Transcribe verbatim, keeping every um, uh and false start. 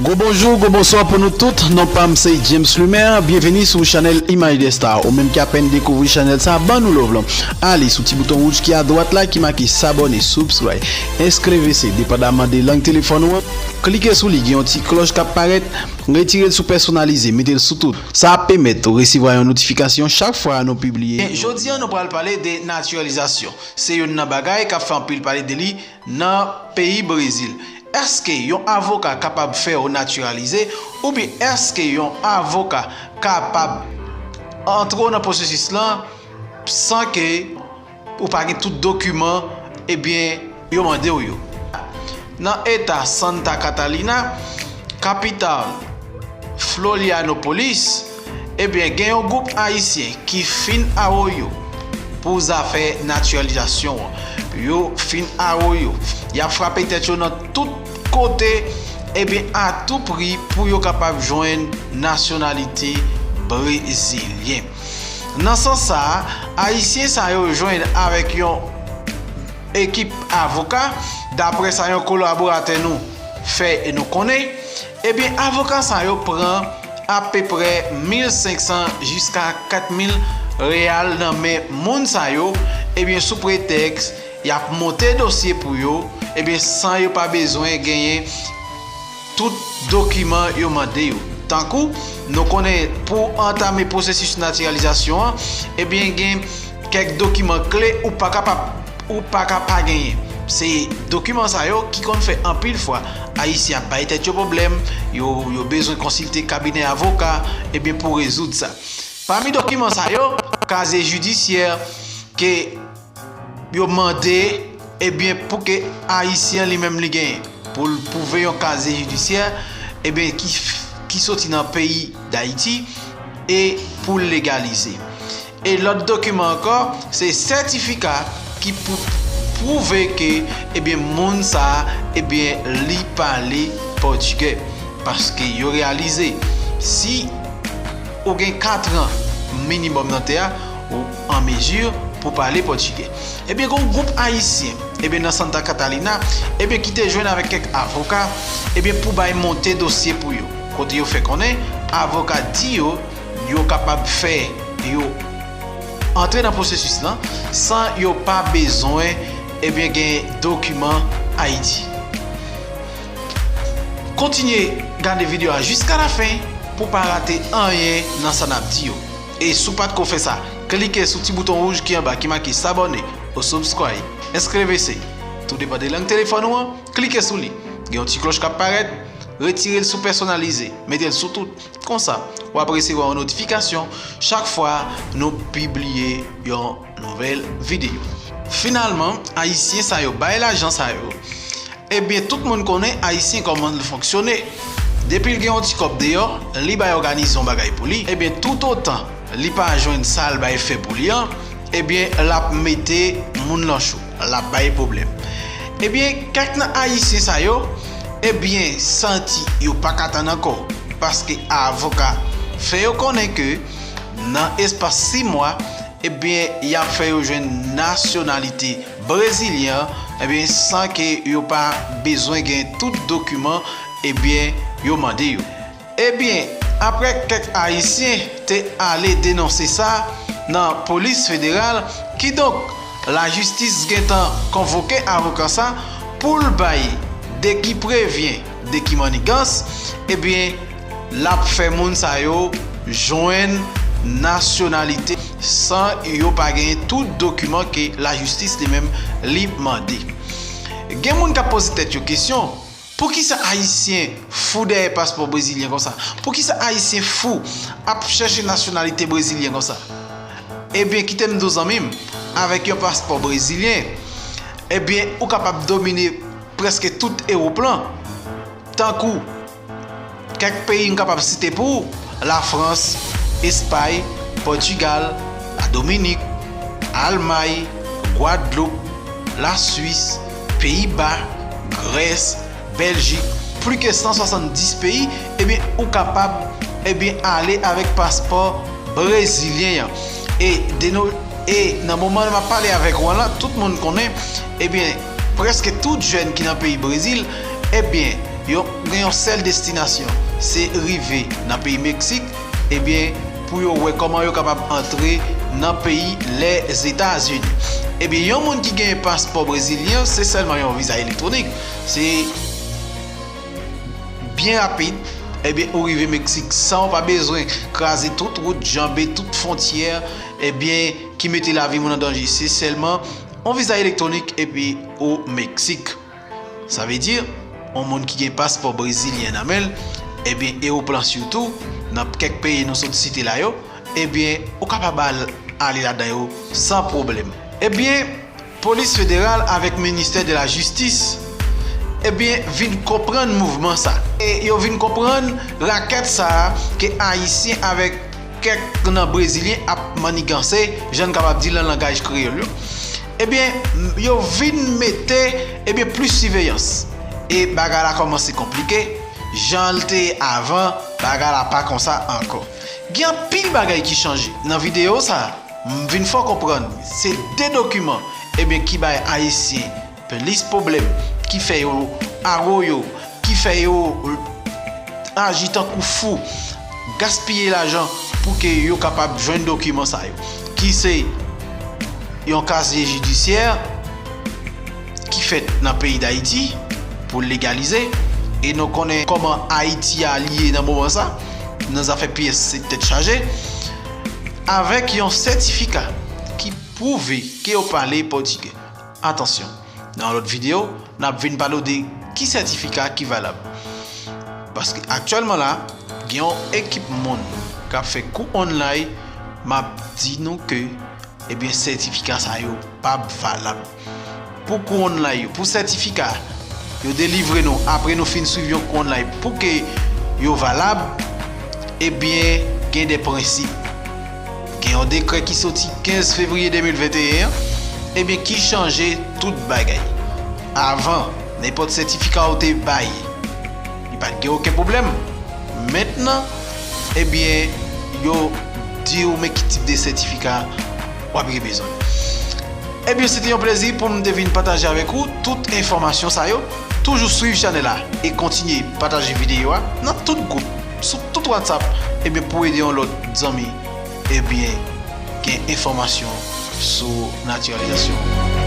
Gwo bonjou, gwo bonswa pou nou tout. Non pa m se James Lumer. Byenveni sou chanèl Imaj de Star. Ou menm ki apèn dekouvri chanèl sa, ban nou love lan. Ale sou ti bouton wouj ki adwat la ki make s'abonner, subscribe, inscrire, depandaman de lang telefòn ou an. Klike sou li, gen yon ti klòch k ap parèt. Retire l sou pèsonalize, mete l sou tout. Sa ap pèmèt ou resevwa yon notifikasyon chak fwa nou pibliye. Jodi a, nou pral pale de natiralizasyon. Se youn nan bagay k ap fè anpil pale de li nan peyi Brezil. Èske yon avoka kapab fè w natiralize, oubyen èske yon avoka kapab antre w nan pwosesis lan san ke ou pa gen tout dokiman, ebyen, yo mande w yo? Nan eta Santa Catalina, kapital Florianopolis, ebyen, gen yon gwoup ayisyen ki fin awoyo pou zafè natiralizasyon an. Yo fin awoyo. Y ap frape tèt yo nan tout kote, ebyen, a tou pri pou yo kapab jwenn nasyonalite brezilyen. Nan sans sa a, ayisyen sa yo jwenn avèk yon ekip avoka, daprè sa yon kolaboratè nou fè nou konnen. Ebyen, avoka sa yo pran apeprè mil senk san jiska kat mil reyal nan men moun sa yo, ebyen, sou pretèks y ap monte dosye pou yo, ebyen, san yo pa bezwen genyen tout dokiman yo mande yo. Tankou, nou konnen pou antame pwosesis natiralizasyon an, ebyen, gen kèk dokiman kle ou pa kapab, ou pa ka pa genyen. Se dokiman sa yo ki konn fè anpil fwa ayisyen ap bay tèt yo pwoblèm, yo, yo bezwen konsilte kabinè avoka, ebyen, pou rezoud sa. Pami dokiman sa yo, kazye jidisyè ke yo mande, ebyen, pou ke ayisyen li menm li genyen, pou l pwouve yon kazye jidisyè, ebyen, ki, ki soti nan peyi Dayiti, e pou l legalize. E lòt dokiman ankò, se sètifika ki pou pwouve ke, ebyen, moun sa a, ebyen, li pale pòtigè. Paske yo reyalize, si ou gen kat an minimòm nan tè a, ou an mezi pou pale pòtigè. Ebyen, gen yon gwoup ayisyen, ebyen, nan Santa Catalina, ebyen, ki te jwenn avèk kèk avoka, ebyen, pou bay monte dosye pou yo. Kote yo fè konnen, avoka di yo, yo kapab fè yo antre nan pwosesis lan san yo pa bezwen, ebyen, gen dokiman Ayiti. Kontinye gade videyo a jiska lafen pou pa rate anyen nan sa n ap di yo. E si w pa t ko fè sa, klike sou ti bouton wouj ki anba ki make s'abonner ou subscribe, inscrire, tout depann de lang telefòn ou an, klike sou li. Gen yon ti klòch k ap parèt, retire l sou pèsonalize, mete l sou tout. Konsa, w ap resevwa yon notifikasyon chak fwa nou pibliye yon nouvèl videyo. Finalman, ayisyen sa yo bay lajan sa yo. Ebyen, tout moun konnen ayisyen kòman l fonksyone. Depi l gen yon ti kòb deyò, li bay òganize yon bagay pou li. Ebyen, toutotan li pa jwenn sa l bay fè pou li an, ebyen, l ap mete moun lan cho, l ap bay pwoblèm. Ebyen, kèk nan ayisyen sa yo, ebyen, santi yo pa ka tann ankò, paske avoka fè yo konnen ke nan espas sis mwa, ebyen, y ap fè yo jwenn nasyonalite brezilyen an, ebyen, san ke yo pa bezwen gen tout dokiman, ebyen, yo mande yo. Ebyen, apre kèk ayisyen te ale denonse sa nan polis federal, kidonk, lajistis gentan konvoke avoka sa pou l bay de ki prevyen, de ki mannigans, ebyen, l ap fè moun sa yo jwenn nasyonalite san yo pa gen tout dokiman ke lajistis li menm li mande. Gen moun k ap poze tèt yo kesyon, poukisa ayisyen fou dèyè paspò brezilyen konsa? Poukisa ayisyen fou ap chèche nasyonalite brezilyen konsa? Ebyen, kite m di w, zanmi m, avèk yon paspò brezilyen, ebyen, ou kapab domine prèske tout Ewòp lan. Tankou, kèk peyi m kapab site pou ou, Lafrans, Espay, Pòtigal, Ladominik, Almay, Gwadloup, Laswis, Peyiba, Grès, Bèljik, plis ke san swasanndis peyi, ebyen, ou kapab, ebyen, ale avèk paspò brezilyen an. E de no, e nan moman m ap pale avèk ou an la, tout moun konnen, ebyen, prèske tout jèn ki nan peyi Brezil, ebyen, yo gen yon sèl destinasyon, se rive nan peyi Meksik, ebyen, pou yo wè kòman yo kapab antre nan peyi Lèzetazini. Ebyen, yon moun ki gen paspò brezilyen, se sèlman yon viza elektwonik. Se byen rapid. Ebyen, ou rive Meksik san w pa bezwen kraze tout wout, janbe tout fwontyè, ebyen, ki mete lavi moun an danje. Se sèlman yon viza elektwonik epi ou Meksik. Sa vle di, yon moun ki gen paspò brezilyen nan men l, ebyen, e ou pran sitou nan kèk peyi nou sot site la yo, ebyen, ou kapab al, ale ladan yo san pwoblèm. Ebyen, Polis Federal avèk Ministè de la Jistis, ebyen, vin konprann mouvman sa. E yo vin konprann rakèt sa a ke Ayisyen avèk kèk nan Brezilyen ap maniganse, jan n kapab di nan langaj kreyòl yo. Ebyen, yo vin mete, ebyen, plis siveyans. E bagay la kòmanse konplike. Jan l te ye avan, bagay la pa konsa ankò. Gen anpil bagay ki chanje. Nan videyo sa a, m vin fè w konprann se de dokiman, ebyen, ki bay Ayisyen plis pwoblèm, ki fè yo awoyo, ki fè yo aji tankou fou, gaspiye lajan pou ke yo kapab jwenn dokiman sa yo, ki se yon kazye jidisyè ki fèt nan peyi Dayiti pou legalize, e nou konnen kòman Ayiti a li ye nan moman sa, nan zafè pyès se tèt chaje, avèk yon sètifika ki pwouve ke yo pale pòtigè. Atansyon, nan yon lòt videyo, n ap vin pale w de ki sètifika ki valab. Paske aktyèlman la, gen yon ekip moun k ap fè kou online, m ap di nou ke, ebyen, sètifika sa yo p ap valab. Pou kou online yo, pou sètifika yo delivre nou apre nou fin swiv yon kou online, pou ke yo valab, ebyen, gen de prensip. Gen yon dekrè ki soti kenz fevriye de mil venteyen an, ebyen, ki chanje tout bagay. Avan, nenpòt sètifika ou te bay, li pa t gen okenn pwoblèm. Mentnan, ebyen, yo di w men ki tip de sètifika w ap gen bezwen. Ebyen, se te yon plezi pou m te vin pataje avèk ou tout enfòmasyon sa yo. Toujou swiv chanèl la e kontinye pataje videyo a nan tout gwoup, sou tout WhatsApp, ebyen, pou ede yon lòt zanmi, ebyen, gen enfòmasyon sou natiralizasyon.